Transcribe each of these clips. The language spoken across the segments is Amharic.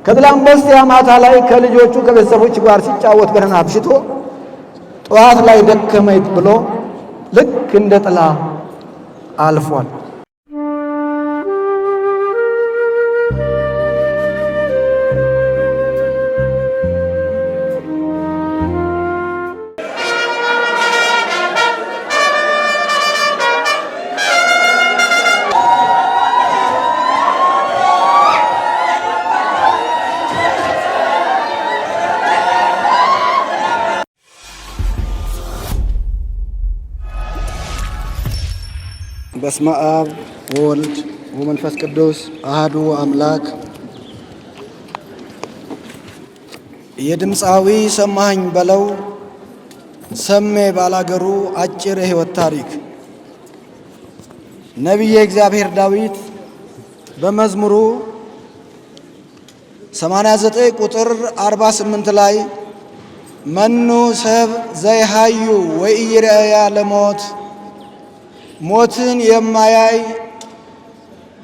ከትላንት በስቲያ ማታ ላይ ከልጆቹ ከቤተሰቦች ጋር ሲጫወት በደህና አምሽቶ ጠዋት ላይ ደከመኝ ብሎ ልክ እንደ ጥላ አልፏል። በስመ አብ ወወልድ ወመንፈስ ቅዱስ አህዱ አምላክ። የድምፃዊ ሰማኸኝ በለው ሰሜ ባላገሩ አጭር የሕይወት ታሪክ። ነቢየ እግዚአብሔር ዳዊት በመዝሙሩ 89 ቁጥር 48 ላይ መኑ ሰብ ዘይሃዩ ወኢይርአያ ለሞት፣ ሞትን የማያይ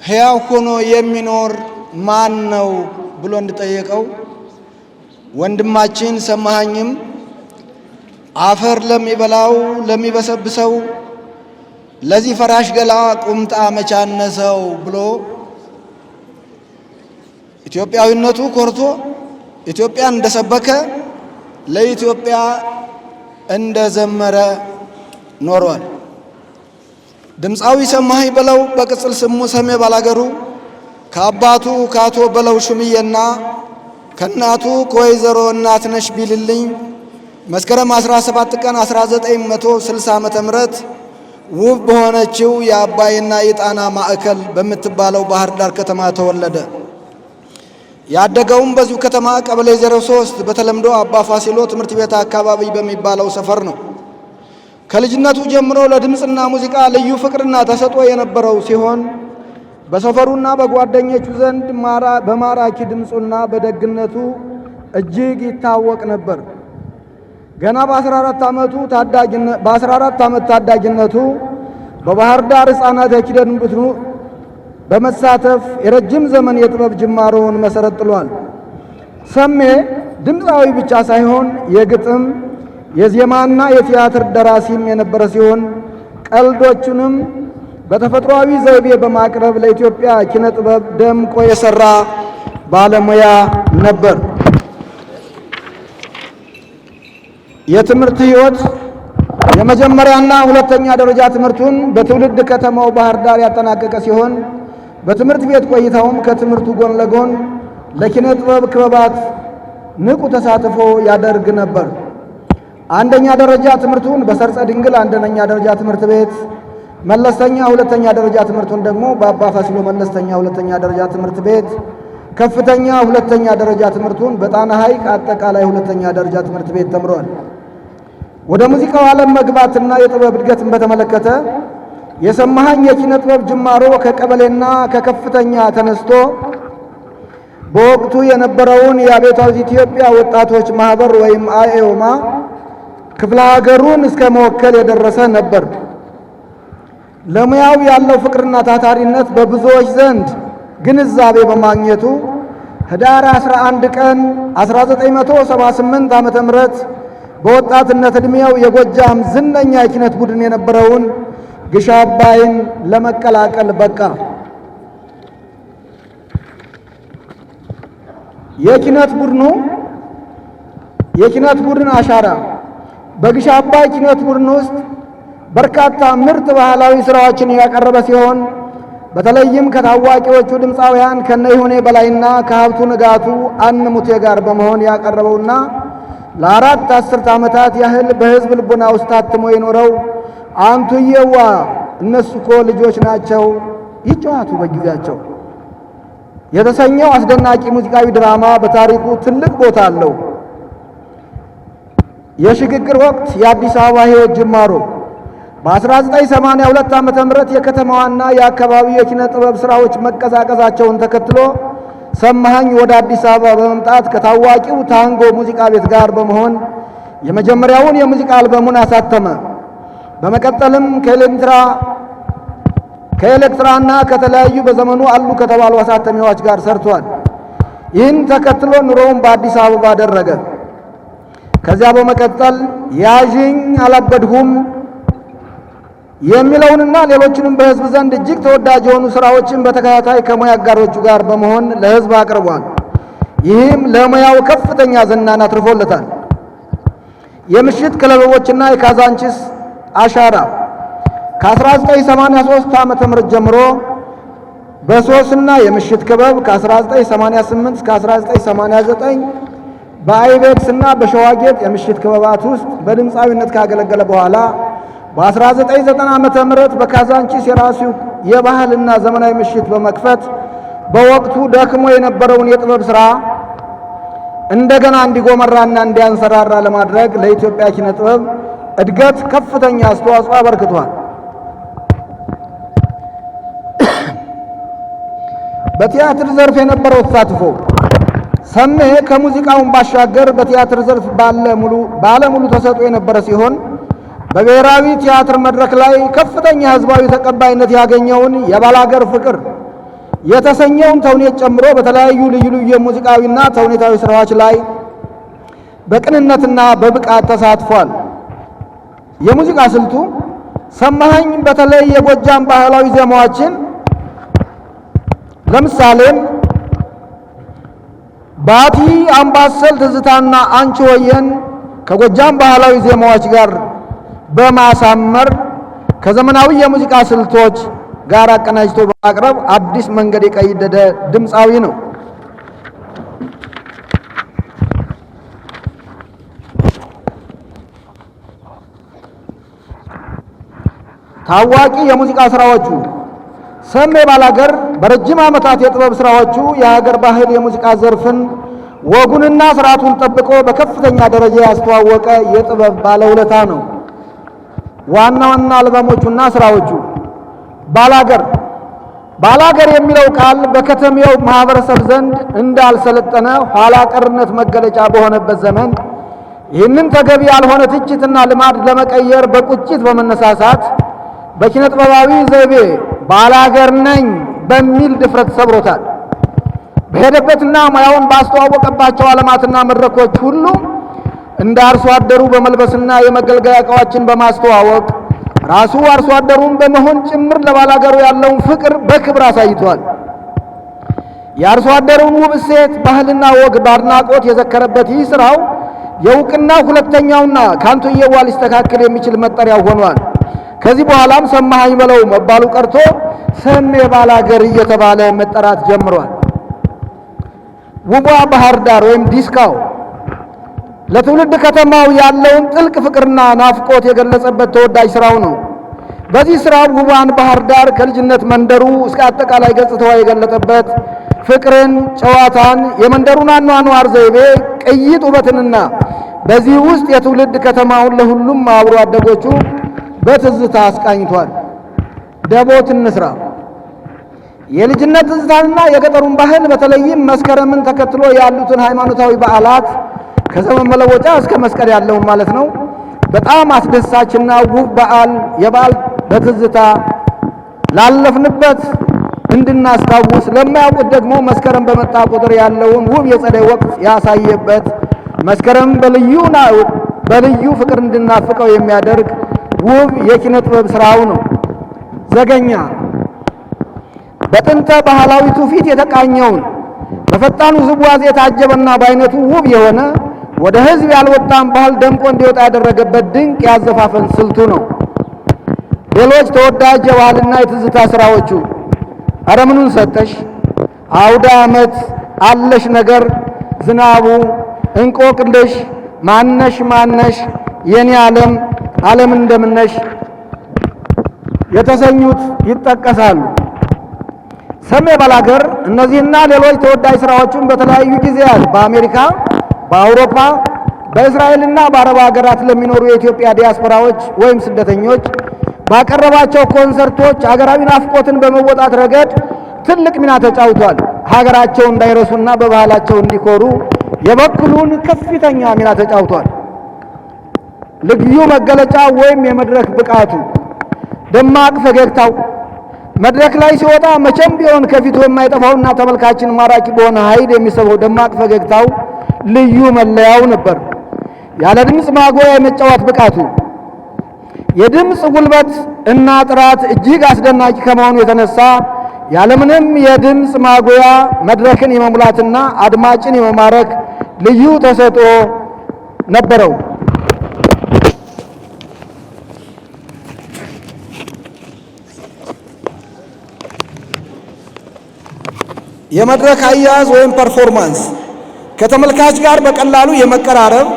ሕያው ሆኖ የሚኖር ማን ነው ብሎ እንደጠየቀው፣ ወንድማችን ሰማኸኝም አፈር ለሚበላው ለሚበሰብሰው ለዚህ ፈራሽ ገላ ቁምጣ መቻነሰው ብሎ ኢትዮጵያዊነቱ ኮርቶ ኢትዮጵያን እንደሰበከ ለኢትዮጵያ እንደዘመረ ኖሯል። ድምፃዊ ሰማኸኝ በለው በቅጽል ስሙ ሰሜ ባላገሩ ከአባቱ ከአቶ በለው ሹምዬና ከእናቱ ከወይዘሮ እናትነሽ ቢልልኝ መስከረም 17 ቀን 1960 ዓ.ም. ውብ በሆነችው የአባይና የጣና ማዕከል በምትባለው ባህር ዳር ከተማ ተወለደ። ያደገውም በዚሁ ከተማ ቀበሌ 03 በተለምዶ አባ ፋሲሎ ትምህርት ቤት አካባቢ በሚባለው ሰፈር ነው። ከልጅነቱ ጀምሮ ለድምፅና ሙዚቃ ልዩ ፍቅርና ተሰጥኦ የነበረው ሲሆን በሰፈሩና በጓደኞቹ ዘንድ በማራኪ ድምፁና በደግነቱ እጅግ ይታወቅ ነበር። ገና በ14 ዓመት ታዳጊነቱ በባህር ዳር ሕፃናት የኪነት ቡድኑ በመሳተፍ የረጅም ዘመን የጥበብ ጅማሮውን መሰረት ጥሏል። ሰሜ ድምፃዊ ብቻ ሳይሆን የግጥም፣ የዜማና የቲያትር ደራሲም የነበረ ሲሆን ቀልዶቹንም በተፈጥሯዊ ዘይቤ በማቅረብ ለኢትዮጵያ ኪነ ጥበብ ደምቆ የሰራ ባለሙያ ነበር። የትምህርት ሕይወት። የመጀመሪያና ሁለተኛ ደረጃ ትምህርቱን በትውልድ ከተማው ባህር ዳር ያጠናቀቀ ሲሆን በትምህርት ቤት ቆይታውም ከትምህርቱ ጎን ለጎን ለኪነ ጥበብ ክበባት ንቁ ተሳትፎ ያደርግ ነበር። አንደኛ ደረጃ ትምህርቱን በሰርጸ ድንግል አንደኛ ደረጃ ትምህርት ቤት፣ መለስተኛ ሁለተኛ ደረጃ ትምህርቱን ደግሞ በአባ ፋሲሎ መለስተኛ ሁለተኛ ደረጃ ትምህርት ቤት፣ ከፍተኛ ሁለተኛ ደረጃ ትምህርቱን በጣና ሐይቅ አጠቃላይ ሁለተኛ ደረጃ ትምህርት ቤት ተምሯል። ወደ ሙዚቃው ዓለም መግባትና የጥበብ እድገትን በተመለከተ፣ የሰማኸኝ የኪነ ጥበብ ጅማሮ ከቀበሌና ከከፍተኛ ተነስቶ በወቅቱ የነበረውን የአብዮታዊት ኢትዮጵያ ወጣቶች ማህበር ወይም አኤኦማ ክፍለ ሀገሩን እስከ መወከል የደረሰ ነበር። ለሙያው ያለው ፍቅርና ታታሪነት በብዙዎች ዘንድ ግንዛቤ በማግኘቱ ህዳር 11 ቀን 1978 ዓ.ም. በወጣትነት ዕድሜው የጎጃም ዝነኛ የኪነት ቡድን የነበረውን ግሽ አባይን ለመቀላቀል በቃ። የኪነት ቡድኑ የኪነት ቡድን አሻራ። በግሽ አባይ ኪነት ቡድን ውስጥ በርካታ ምርጥ ባህላዊ ስራዎችን ያቀረበ ሲሆን በተለይም ከታዋቂዎቹ ድምፃውያን ከነይሁኔ በላይና ከሀብቱ ንጋቱ አንሙቴ ጋር በመሆን ያቀረበውና ለ4 አስርት ዓመታት ያህል በሕዝብ ልቦና ውስጥ ታትሞ የኖረው አንቱዬዋ እነሱ እኮ ልጆች ናቸው ይጫወቱ በጊዜያቸው የተሰኘው አስደናቂ ሙዚቃዊ ድራማ በታሪኩ ትልቅ ቦታ አለው። የሽግግር ወቅት የአዲስ አበባ ሕይወት ጅማሮ። በ1982 ዓ.ም. የከተማዋና የአካባቢው የኪነ ጥበብ ሥራዎች መቀዛቀዛቸውን ተከትሎ ሰማኸኝ ወደ አዲስ አበባ በመምጣት ከታዋቂው ታንጎ ሙዚቃ ቤት ጋር በመሆን የመጀመሪያውን የሙዚቃ አልበሙን አሳተመ። በመቀጠልም ከኤሌክትራና ከተለያዩ በዘመኑ አሉ ከተባሉ አሳተሚዎች ጋር ሰርቷል። ይህን ተከትሎ ኑሮውን በአዲስ አበባ አደረገ። ከዚያ በመቀጠል ያዥኝ አላበድሁም የሚለውንና ሌሎችንም በሕዝብ ዘንድ እጅግ ተወዳጅ የሆኑ ስራዎችን በተከታታይ ከሙያ አጋሮቹ ጋር በመሆን ለሕዝብ አቅርቧል። ይህም ለሙያው ከፍተኛ ዝናን አትርፎለታል። የምሽት ክለቦችና የካዛንቺስ አሻራ ከ1983 ዓመተ ምህረት ጀምሮ በሶስና የምሽት ክበብ፣ ከ1988 እስከ 1989 በአይቤክስ እና በሸዋጌጥ የምሽት ክበባት ውስጥ በድምፃዊነት ካገለገለ በኋላ በ1990 ዓመተ ምህረት በካዛንቺስ የራሱ የባህልና ዘመናዊ ምሽት በመክፈት በወቅቱ ደክሞ የነበረውን የጥበብ ሥራ እንደገና እንዲጎመራና እንዲያንሰራራ ለማድረግ ለኢትዮጵያ ኪነ ጥበብ እድገት ከፍተኛ አስተዋጽኦ አበርክቷል። በቲያትር ዘርፍ የነበረው ተሳትፎ፣ ሰሜ ከሙዚቃውን ባሻገር በቲያትር ዘርፍ ባለሙሉ ተሰጥኦ የነበረ ሲሆን በብሔራዊ ቲያትር መድረክ ላይ ከፍተኛ ሕዝባዊ ተቀባይነት ያገኘውን የባላገር ፍቅር የተሰኘውን ተውኔት ጨምሮ በተለያዩ ልዩ ልዩ የሙዚቃዊና ተውኔታዊ ስራዎች ላይ በቅንነትና በብቃት ተሳትፏል። የሙዚቃ ስልቱ፣ ሰማኸኝ በተለይ የጎጃም ባህላዊ ዜማዎችን ለምሳሌም ባቲ፣ አምባሰል፣ ትዝታና አንቺ ሆየን ከጎጃም ባህላዊ ዜማዎች ጋር በማሳመር ከዘመናዊ የሙዚቃ ስልቶች ጋር አቀናጅቶ በማቅረብ አዲስ መንገድ የቀየደ ድምፃዊ ነው። ታዋቂ የሙዚቃ ስራዎቹ፣ ሰሜ ባላገር በረጅም ዓመታት የጥበብ ስራዎቹ የሀገር ባህል የሙዚቃ ዘርፍን ወጉንና ስርዓቱን ጠብቆ በከፍተኛ ደረጃ ያስተዋወቀ የጥበብ ባለውለታ ነው። ዋና ዋና አልበሞቹና ስራዎቹ፣ ባላገር። ባላገር የሚለው ቃል በከተሜው ማህበረሰብ ዘንድ እንዳልሰለጠነ ኋላ ቀርነት መገለጫ በሆነበት ዘመን ይህንን ተገቢ ያልሆነ ትችትና ልማድ ለመቀየር በቁጭት በመነሳሳት በኪነ ጥበባዊ ዘይቤ ባላገር ነኝ በሚል ድፍረት ሰብሮታል። በሄደበትና ሙያውን ባስተዋወቀባቸው ዓለማትና መድረኮች ሁሉ እንደ አርሶ አደሩ በመልበስና የመገልገያ ዕቃዎችን በማስተዋወቅ ራሱ አርሶ አደሩን በመሆን ጭምር ለባላገሩ ያለውን ፍቅር በክብር አሳይቷል። የአርሶ አደሩን ውብ እሴት፣ ባህልና ወግ በአድናቆት የዘከረበት ይህ ስራው የእውቅና ሁለተኛውና ከአንቱየዋ ሊስተካከል የሚችል መጠሪያው ሆኗል። ከዚህ በኋላም ሰማኸኝ በለው መባሉ ቀርቶ ሰሜ ባላገር እየተባለ መጠራት ጀምሯል። ውቧ ባህር ዳር ወይም ዲስካው ለትውልድ ከተማው ያለውን ጥልቅ ፍቅርና ናፍቆት የገለጸበት ተወዳጅ ስራው ነው። በዚህ ስራው ውቧን ባህር ዳር ከልጅነት መንደሩ እስከ አጠቃላይ ገጽታዋ የገለጠበት ፍቅርን፣ ጨዋታን፣ የመንደሩን አኗኗር ዘይቤ ቅይጥ ውበትንና በዚህ ውስጥ የትውልድ ከተማውን ለሁሉም አብሮ አደጎቹ በትዝታ አስቃኝቷል። ደቦት እንስራ የልጅነት ትዝታንና የገጠሩን ባህል በተለይም መስከረምን ተከትሎ ያሉትን ሃይማኖታዊ በዓላት ከዘመን መለወጫ እስከ መስቀል ያለውን ማለት ነው። በጣም አስደሳችና ውብ በዓል የበዓል በትዝታ ላለፍንበት እንድናስታውስ ለማያውቁት ደግሞ መስከረም በመጣ ቁጥር ያለውን ውብ የጸደይ ወቅት ያሳየበት መስከረም በልዩ ፍቅር እንድናፍቀው የሚያደርግ ውብ የኪነ ጥበብ ስራው ነው። ዘገኛ በጥንተ ባህላዊ ትውፊት የተቃኘውን በፈጣን ውዝዋዜ የታጀበና በአይነቱ ውብ የሆነ ወደ ሕዝብ ያልወጣን ባህል ደምቆ እንዲወጣ ያደረገበት ድንቅ ያዘፋፈን ስልቱ ነው። ሌሎች ተወዳጅ የባህልና የትዝታ ስራዎቹ፣ ኧረ ምኑን ሰጠሽ፣ አውደ ዓመት፣ አለሽ ነገር፣ ዝናቡ፣ እንቆቅልሽ፣ ማነሽ ማነሽ፣ የኔ ዓለም፣ ዓለም እንደምነሽ የተሰኙት ይጠቀሳሉ። ሰሜ ባላገር እነዚህና ሌሎች ተወዳጅ ስራዎችን በተለያዩ ጊዜያት በአሜሪካ፣ በአውሮፓ፣ በእስራኤልና በአረብ ሀገራት ለሚኖሩ የኢትዮጵያ ዲያስፖራዎች ወይም ስደተኞች ባቀረባቸው ኮንሰርቶች ሀገራዊ ናፍቆትን በመወጣት ረገድ ትልቅ ሚና ተጫውቷል። ሀገራቸው እንዳይረሱና በባህላቸው እንዲኮሩ የበኩሉን ከፍተኛ ሚና ተጫውቷል። ልዩ መገለጫ ወይም የመድረክ ብቃቱ፣ ደማቅ ፈገግታው፣ መድረክ ላይ ሲወጣ መቼም ቢሆን ከፊቱ የማይጠፋውና ተመልካችን ማራኪ በሆነ ኃይል የሚስበው ደማቅ ፈገግታው ልዩ መለያው ነበር። ያለ ድምፅ ማጉያ የመጫወት ብቃቱ፣ የድምፅ ጉልበት እና ጥራት እጅግ አስደናቂ ከመሆኑ የተነሳ ያለምንም የድምፅ ማጉያ መድረክን የመሙላትና አድማጭን የመማረክ ልዩ ተሰጥኦ ነበረው። የመድረክ አያያዝ ወይም performance ከተመልካች ጋር በቀላሉ የመቀራረብ፣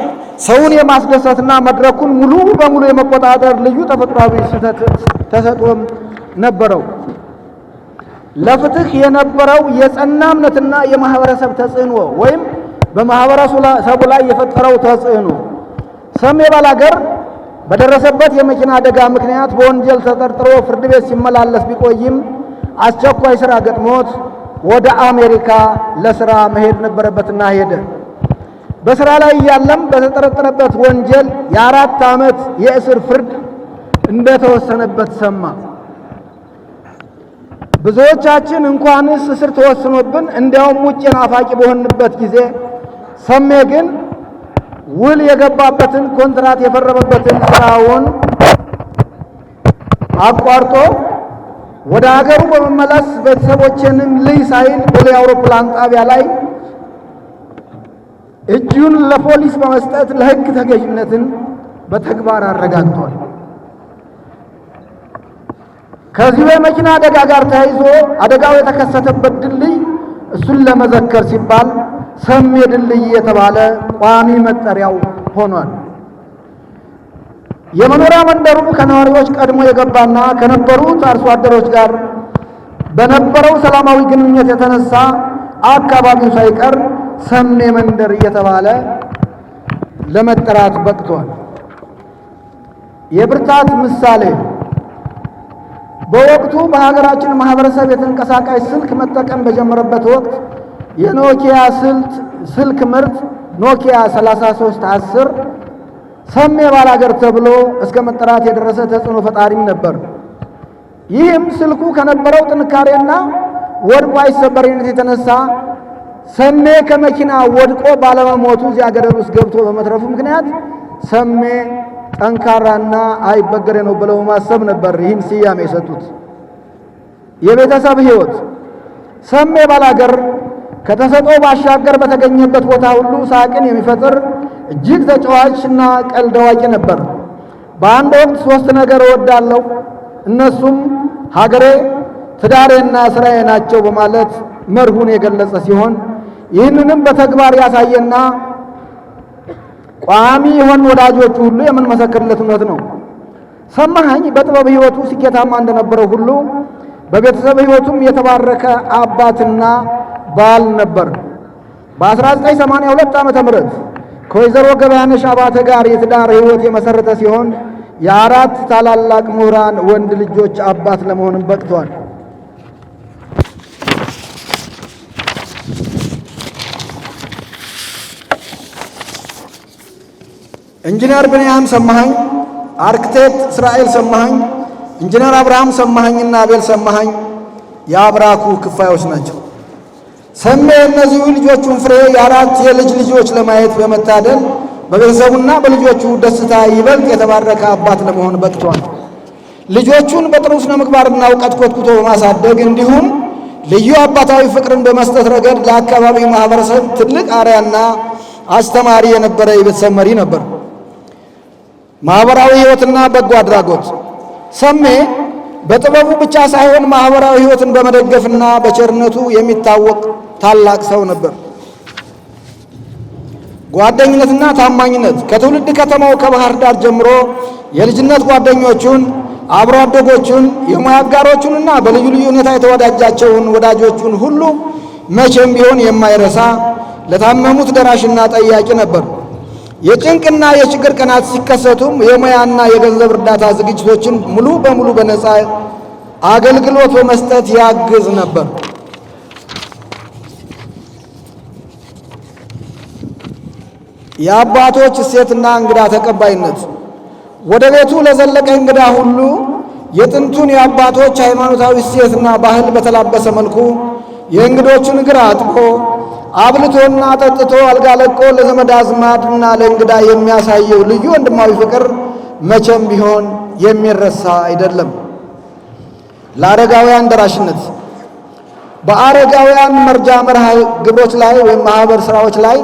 ሰውን የማስደሰትና መድረኩን ሙሉ በሙሉ የመቆጣጠር ልዩ ተፈጥሯዊ ተሰጥኦም ነበረው። ለፍትህ የነበረው የጸና እምነትና የማህበረሰብ ተጽዕኖ ወይም በማህበረሰቡ ላይ የፈጠረው ተጽዕኖ። ሰሜ ባላገር በደረሰበት የመኪና አደጋ ምክንያት በወንጀል ተጠርጥሮ ፍርድ ቤት ሲመላለስ ቢቆይም አስቸኳይ ስራ ገጥሞት ወደ አሜሪካ ለስራ መሄድ ነበረበትና ሄደ። በስራ ላይ እያለም በተጠረጠረበት ወንጀል የ4 ዓመት የእስር ፍርድ እንደተወሰነበት ሰማ። ብዙዎቻችን እንኳንስ እስር ተወስኖብን እንዲያውም ውጭ ናፋቂ በሆንበት ጊዜ ሰሜ ግን ውል የገባበትን፣ ኮንትራት የፈረመበትን ስራውን አቋርጦ ወደ ሀገሩ በመመለስ ቤተሰቦቼንም ልይ ሳይል ቦሌ አውሮፕላን ጣቢያ ላይ እጁን ለፖሊስ በመስጠት ለሕግ ተገዥነትን በተግባር አረጋግጧል። ከዚሁ የመኪና አደጋ ጋር ተያይዞ አደጋው የተከሰተበት ድልድይ እሱን ለመዘከር ሲባል ሰሜ ድልድይ የተባለ ቋሚ መጠሪያው ሆኗል። የመኖሪያ መንደሩ ከነዋሪዎች ቀድሞ የገባና ከነበሩት አርሶ አደሮች ጋር በነበረው ሰላማዊ ግንኙነት የተነሳ አካባቢው ሳይቀር ሰሜ መንደር እየተባለ ለመጠራት በቅቷል። የብርታት ምሳሌ። በወቅቱ በሀገራችን ማህበረሰብ የተንቀሳቃሽ ስልክ መጠቀም በጀመረበት ወቅት የኖኪያ ስልክ ምርት ኖኪያ 3310 ሰሜ ባላገር ተብሎ እስከ መጠራት የደረሰ ተጽዕኖ ፈጣሪም ነበር። ይህም ስልኩ ከነበረው ጥንካሬና ወድቆ አይሰበሬነት የተነሳ ሰሜ ከመኪና ወድቆ ባለመሞቱ እዚያ ገደል ውስጥ ገብቶ በመትረፉ ምክንያት ሰሜ ጠንካራና አይበገሬ ነው ብለው ማሰብ ነበር ይህን ስያሜ የሰጡት። የቤተሰብ ሕይወት። ሰሜ ባላገር ከተሰጥኦ ባሻገር በተገኘበት ቦታ ሁሉ ሳቅን የሚፈጥር እጅግ ተጫዋችና ቀልድ አዋቂ ነበር። በአንድ ወቅት ሶስት ነገር እወዳለሁ፣ እነሱም ሀገሬ፣ ትዳሬና ስራዬ ናቸው በማለት መርሁን የገለጸ ሲሆን ይህንንም በተግባር ያሳየና ቋሚ የሆን ወዳጆቹ ሁሉ የምንመሰክርለት እውነት ነው። ሰማኸኝ በጥበብ ሕይወቱ ስኬታማ እንደነበረው ሁሉ በቤተሰብ ሕይወቱም የተባረከ አባትና ባል ነበር። በ1982 ዓ.ም. ከወይዘሮ ገበያነሽ አባተ ጋር የትዳር ሕይወት የመሰረተ ሲሆን የአራት ታላላቅ ምሁራን ወንድ ልጆች አባት ለመሆንም በቅቷል። ኢንጂነር ብንያም ሰማኸኝ፣ አርክቴክት እስራኤል ሰማኸኝ፣ ኢንጂነር አብርሃም ሰማኸኝና አቤል ሰማኸኝ የአብራኩ ክፋዮች ናቸው። ሰሜ የእነዚሁ ልጆቹን ፍሬ የአራት የልጅ ልጆች ለማየት በመታደል በቤተሰቡና በልጆቹ ደስታ ይበልጥ የተባረከ አባት ለመሆን በቅቷል። ልጆቹን በጥሩ ስነ ምግባርና እውቀት ኮትኩቶ በማሳደግ እንዲሁም ልዩ አባታዊ ፍቅርን በመስጠት ረገድ ለአካባቢው ማህበረሰብ ትልቅ አርአያና አስተማሪ የነበረ የቤተሰብ መሪ ነበር። ማህበራዊ ሕይወትና በጎ አድራጎት። ሰሜ በጥበቡ ብቻ ሳይሆን ማህበራዊ ሕይወትን በመደገፍና በቸርነቱ የሚታወቅ ታላቅ ሰው ነበር። ጓደኝነትና ታማኝነት። ከትውልድ ከተማው ከባህር ዳር ጀምሮ የልጅነት ጓደኞቹን፣ አብሮ አደጎቹን፣ የሙያ አጋሮቹንና በልዩ ልዩ ሁኔታ የተወዳጃቸውን ወዳጆቹን ሁሉ መቼም ቢሆን የማይረሳ ለታመሙት ደራሽና ጠያቂ ነበር። የጭንቅና የችግር ቀናት ሲከሰቱም የሙያና የገንዘብ እርዳታ ዝግጅቶችን ሙሉ በሙሉ በነፃ አገልግሎት በመስጠት ያግዝ ነበር። የአባቶች እሴትና እንግዳ ተቀባይነት። ወደ ቤቱ ለዘለቀ እንግዳ ሁሉ የጥንቱን የአባቶች ሃይማኖታዊ እሴትና ባህል በተላበሰ መልኩ የእንግዶችን እግር አጥቦ አብልቶና አጠጥቶ አልጋ ለቆ ለዘመድ አዝማድና ለእንግዳ የሚያሳየው ልዩ ወንድማዊ ፍቅር መቼም ቢሆን የሚረሳ አይደለም። ለአረጋውያን ደራሽነት በአረጋውያን መርጃ መርሃ ግብሮች ላይ ወይም ማህበር ስራዎች ላይ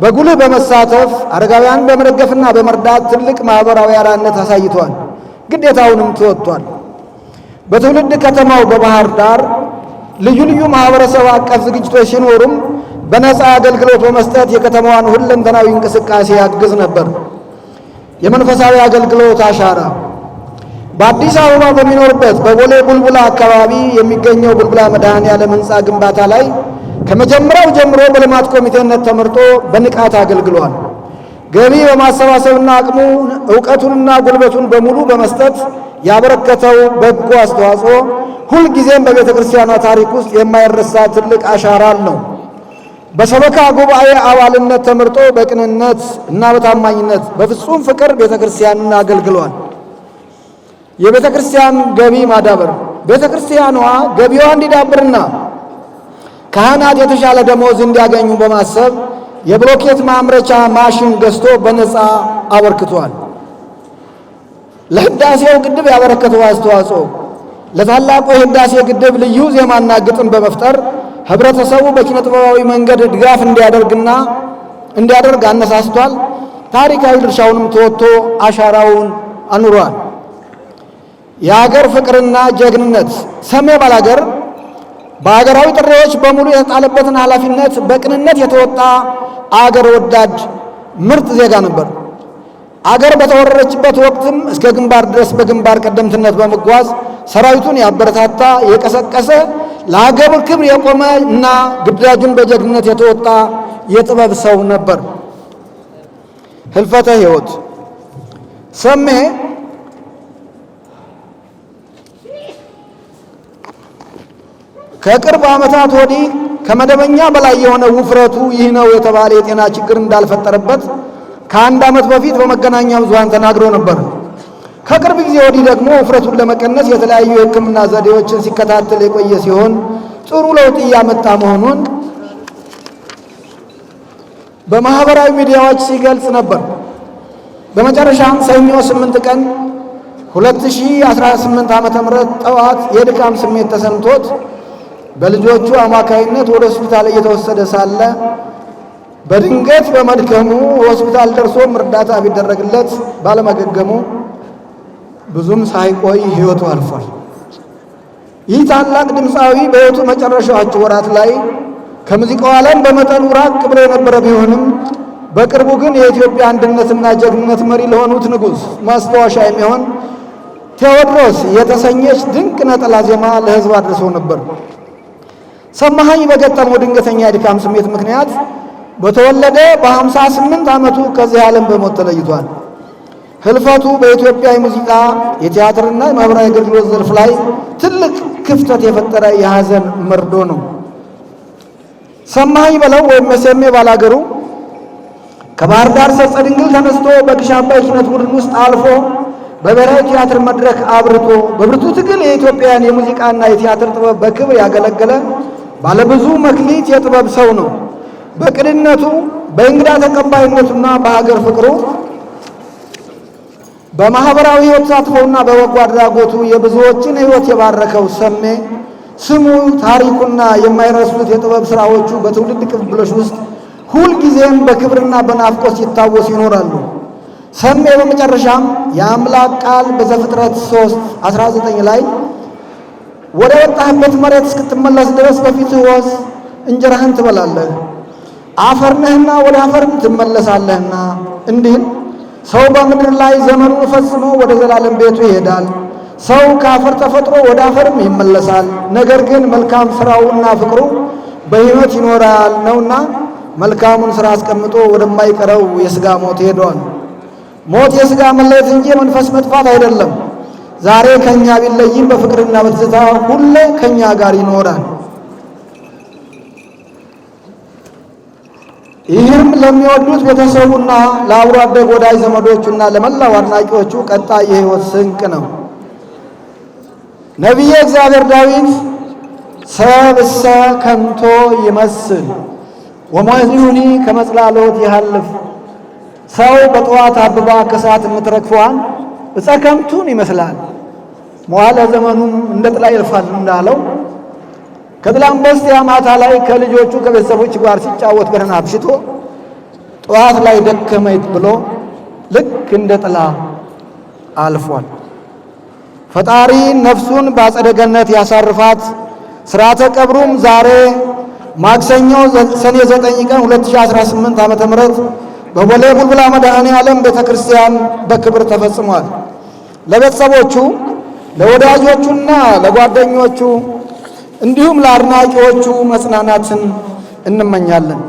በጉልህ በመሳተፍ አረጋውያን በመደገፍና በመርዳት ትልቅ ማህበራዊ አርአያነት አሳይቷል። ግዴታውንም ተወጥቷል። በትውልድ ከተማው በባህር ዳር ልዩ ልዩ ማህበረሰብ አቀፍ ዝግጅቶች ሲኖሩም በነፃ አገልግሎት በመስጠት የከተማዋን ሁለንተናዊ እንቅስቃሴ ያግዝ ነበር። የመንፈሳዊ አገልግሎት አሻራ በአዲስ አበባ በሚኖርበት በቦሌ ቡልቡላ አካባቢ የሚገኘው ቡልቡላ መድኃኔዓለም ሕንፃ ግንባታ ላይ ከመጀመሪያው ጀምሮ በልማት ኮሚቴነት ተመርጦ በንቃት አገልግሏል። ገቢ በማሰባሰብና አቅሙን እውቀቱንና ጉልበቱን በሙሉ በመስጠት ያበረከተው በጎ አስተዋጽኦ ሁልጊዜም በቤተ ክርስቲያኗ ታሪክ ውስጥ የማይረሳ ትልቅ አሻራ ነው። በሰበካ ጉባኤ አባልነት ተመርጦ በቅንነት እና በታማኝነት በፍጹም ፍቅር ቤተ ክርስቲያንን አገልግሏል። የቤተ ክርስቲያን ገቢ ማዳበር ቤተ ክርስቲያኗ ገቢዋ እንዲዳብርና ካህናት የተሻለ ደሞዝ እንዲያገኙ በማሰብ የብሎኬት ማምረቻ ማሽን ገዝቶ በነፃ አበርክቷል። ለህዳሴው ግድብ ያበረከተው አስተዋጽኦ ለታላቁ የህዳሴ ግድብ ልዩ ዜማና ግጥም በመፍጠር ህብረተሰቡ በኪነ ጥበባዊ መንገድ ድጋፍ እንዲያደርግ አነሳስቷል። ታሪካዊ ድርሻውንም ተወጥቶ አሻራውን አኑሯል። የሀገር ፍቅርና ጀግንነት ሰሜ ባላገር በሀገራዊ ጥሪዎች በሙሉ የተጣለበትን ኃላፊነት በቅንነት የተወጣ አገር ወዳድ ምርጥ ዜጋ ነበር። አገር በተወረረችበት ወቅትም እስከ ግንባር ድረስ በግንባር ቀደምትነት በመጓዝ ሰራዊቱን ያበረታታ፣ የቀሰቀሰ፣ ለሀገር ክብር የቆመ እና ግዳጁን በጀግንነት የተወጣ የጥበብ ሰው ነበር። ህልፈተ ሕይወት ሰሜ ከቅርብ ዓመታት ወዲህ ከመደበኛ በላይ የሆነ ውፍረቱ ይህ ነው የተባለ የጤና ችግር እንዳልፈጠረበት ከአንድ ዓመት በፊት በመገናኛ ብዙኃን ተናግሮ ነበር። ከቅርብ ጊዜ ወዲህ ደግሞ ውፍረቱን ለመቀነስ የተለያዩ የሕክምና ዘዴዎችን ሲከታተል የቆየ ሲሆን ጥሩ ለውጥ እያመጣ መሆኑን በማህበራዊ ሚዲያዎች ሲገልጽ ነበር። በመጨረሻም ሰኞ 8 ቀን 2018 ዓ.ም ጠዋት የድካም ስሜት ተሰምቶት በልጆቹ አማካይነት ወደ ሆስፒታል እየተወሰደ ሳለ በድንገት በመድከሙ ሆስፒታል ደርሶም እርዳታ ቢደረግለት ባለማገገሙ ብዙም ሳይቆይ ሕይወቱ አልፏል። ይህ ታላቅ ድምፃዊ በሕይወቱ መጨረሻዎቹ ወራት ላይ ከሙዚቃው ዓለም በመጠኑ ራቅ ብሎ የነበረ ቢሆንም በቅርቡ ግን የኢትዮጵያ አንድነትና ጀግንነት መሪ ለሆኑት ንጉሥ ማስታወሻ የሚሆን ቴዎድሮስ የተሰኘች ድንቅ ነጠላ ዜማ ለሕዝብ አድርሶ ነበር። ሰማኸኝ በገጠመው ድንገተኛ የድካም ስሜት ምክንያት በተወለደ በ58 ዓመቱ ከዚህ ዓለም በሞት ተለይቷል። ህልፈቱ በኢትዮጵያ የሙዚቃ የቲያትርና የማህበራዊ አገልግሎት ዘርፍ ላይ ትልቅ ክፍተት የፈጠረ የሐዘን መርዶ ነው። ሰማኸኝ በለው ወይም መሰሜ ባላገሩ ከባህር ዳር ሰርጸ ድንግል ተነስቶ በግሽ አባይ ኪነት ቡድን ውስጥ አልፎ በብሔራዊ ቲያትር መድረክ አብርቶ በብርቱ ትግል የኢትዮጵያን የሙዚቃና የቲያትር ጥበብ በክብር ያገለገለ ባለብዙ መክሊት የጥበብ ሰው ነው። በቅንነቱ፣ በእንግዳ ተቀባይነቱና በሀገር ፍቅሩ፣ በማህበራዊ ሕይወት ተሳትፎውና በበጎ አድራጎቱ የብዙዎችን ሕይወት የባረከው ሰሜ ስሙ፣ ታሪኩና የማይረሱት የጥበብ ስራዎቹ በትውልድ ቅብብሎች ውስጥ ሁልጊዜም በክብርና በናፍቆት ሲታወሱ ይኖራሉ። ሰሜ በመጨረሻም የአምላክ ቃል በዘፍጥረት 3:19 ላይ ወደ ወጣህበት መሬት እስክትመለስ ድረስ በፊትህ ወዝ እንጀራህን ትበላለህ፣ አፈር ነህና ወደ አፈርም ትመለሳለህና እንዲህም ሰው በምድር ላይ ዘመኑን ፈጽሞ ወደ ዘላለም ቤቱ ይሄዳል። ሰው ከአፈር ተፈጥሮ ወደ አፈርም ይመለሳል። ነገር ግን መልካም ስራውና ፍቅሩ በሕይወት ይኖራል ነውና መልካሙን ስራ አስቀምጦ ወደማይቀረው የስጋ ሞት ሄዷል። ሞት የስጋ መለየት እንጂ የመንፈስ መጥፋት አይደለም። ዛሬ ከኛ ቢለይም በፍቅርና በትዝታ ሁሌ ከኛ ጋር ይኖራል። ይህም ለሚወዱት ቤተሰቡና ለአብሮ አደግ ወዳጅ ዘመዶቹና ለመላው አድናቂዎቹ ቀጣይ የሕይወት ስንቅ ነው። ነቢየ እግዚአብሔር ዳዊት ሰብእሰ ከንቶ ይመስል ወመዝኑኒ ከመጽላሎት ይሃልፍ፣ ሰው በጠዋት አብባ ከሰዓት የምትረግፈዋን ዕፀ ከንቱን ይመስላል፣ መዋዕለ ዘመኑም እንደ ጥላ ይልፋል እንዳለው፣ ከትላንት በስቲያ ማታ ላይ ከልጆቹ ከቤተሰቦች ጋር ሲጫወት በደህና አምሽቶ ጠዋት ላይ ደከመኝ ብሎ ልክ እንደ ጥላ አልፏል። ፈጣሪ ነፍሱን በአጸደ ገነት ያሳርፋት። ሥርዓተ ቀብሩም ዛሬ ማክሰኞ ሰኔ 9 ቀን 2018 ዓ.ም. በቦሌ ቡልቡላ መድኃኔ ዓለም ቤተ ክርስቲያን በክብር ተፈጽሟል። ለቤተሰቦቹ፣ ለወዳጆቹና ለጓደኞቹ እንዲሁም ለአድናቂዎቹ መጽናናትን እንመኛለን።